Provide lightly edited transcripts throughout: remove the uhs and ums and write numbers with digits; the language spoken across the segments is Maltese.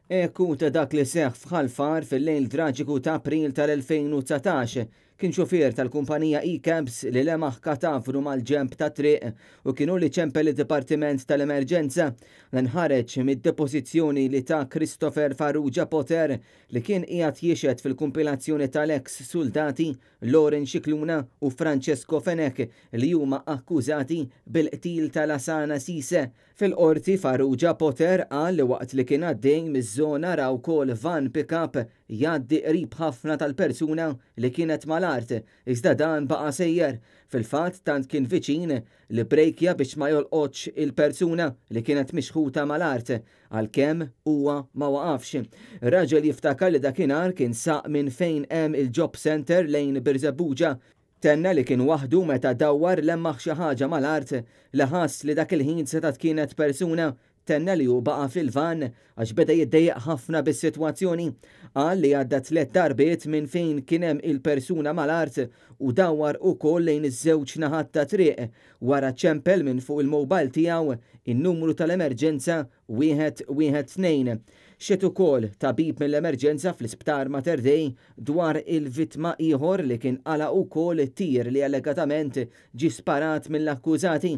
Eku ta' dak li seħħ f'Ħal Far fil-lejl traġiku ta' April tal-2019. Kien xufier tal-kumpanija e-Cabs li lemaħ katavru mal-ġenb tat-triq u kien hu li ċempel id-Dipartiment tal-Emerġenza. Dan ħareġ mid-depożizzjoni li ta Christopher Farrugia Potter li kien qiegħed jixhed fil-kumpilazzjoni tal-eks suldati Lauren Scicluna u Francesco Fenech li huma akkużati bil-qtil ta' Lasana Cisse. Fil-Qorti, Farrugia Potter qal li waqt li kien għaddej miż-żona ra wkoll van pick-up jgħaddi qrib ħafna tal-persuna li kienet mal-art, iżda dan baqa' sejjer. Fil-fatt tant kien viċin li bbrejkja biex ma jolqotx il-persuna li kienet mixħuta mal-art, għalkemm huwa ma waqafx. Ir-raġel jiftakar li dakinhar kien saq minn fejn hemm il-Job Centre lejn Birżebbuġa. Tenna li kien waħdu meta dawwar lemmaħ xi ħaġa mal-art li ħass li dak il-ħin setgħet kienet persuna. Tenna li hu baqa' fil-vann għax beda jiddejjaq ħafna bis-sitwazzjoni. Qal li għadda tliet darbiet minn fejn kien hemm il-persuna mal-art u dawwar ukoll lejn iż-żewġ naħat tat-triq. Wara ċempel minn fuq il-mobile tiegħu in-numru tal-emerġenza 112. Xehed ukoll tabib mill-emerġenza fl-Isptar Mater Dei dwar il-vittma ieħor li kien qala' ukoll tir li allegatament ġie sparat mill-akkużati.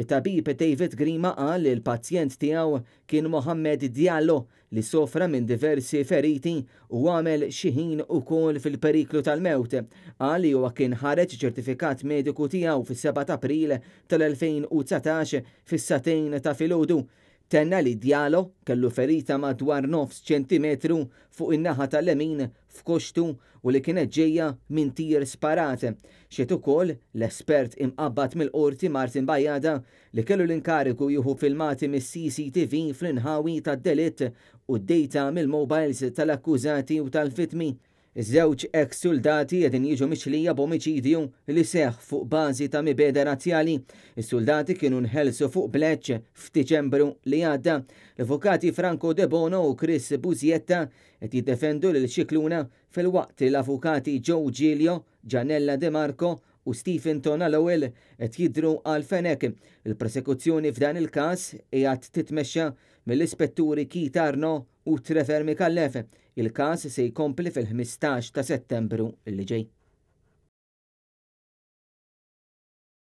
It-tabib David Grima qal li l-pazjent tiegħu kien Mohamed Diallo li sofra minn diversi feriti u għamel xi ħin ukoll fil-periklu tal-mewt. Qal li huwa kien ħareġ ċertifikat mediku tiegħu fis-7 ta' April tal-2019 fis-sagħtejn ta' filgħodu. Tenna li Diallo kellu ferita madwar nofs ċentimetru fuq in-naħa tal-lemin f'koxtu u li kienet ġejja minn tir sparat. Xehed ukoll l-espert imqabbad mill-Qorti Martin Bajada li kellu l-inkarigu jieħu filmati mis-CCTV fl-inħawi tad-delitt u d-data mill-mobiles tal-akkużati u tal-vittmi. Iż-żewġ eks suldati qegħdin jiġu mixlija b'omiċidju li seħħ fuq bażi ta' mibegħda razzjali. Is-suldati kienu nħelsu fuq pleġġ f'Diċembru li għadda. L-avukati Franco Debono u Chris Busietta qed jiddefendu lil Scicluna filwaqt li l-avukati Joe Giglio, Gianella De Marco u Stephen Tonna Lowell qed jidhru għal Fenech. Il-prosekuzzjoni f'dan il-każ qiegħed titmexxa mill-Ispetturi Keith Arnaud u Trevor Micallef. Il-każ se jkompli fil-15 ta' Settembru li ġej.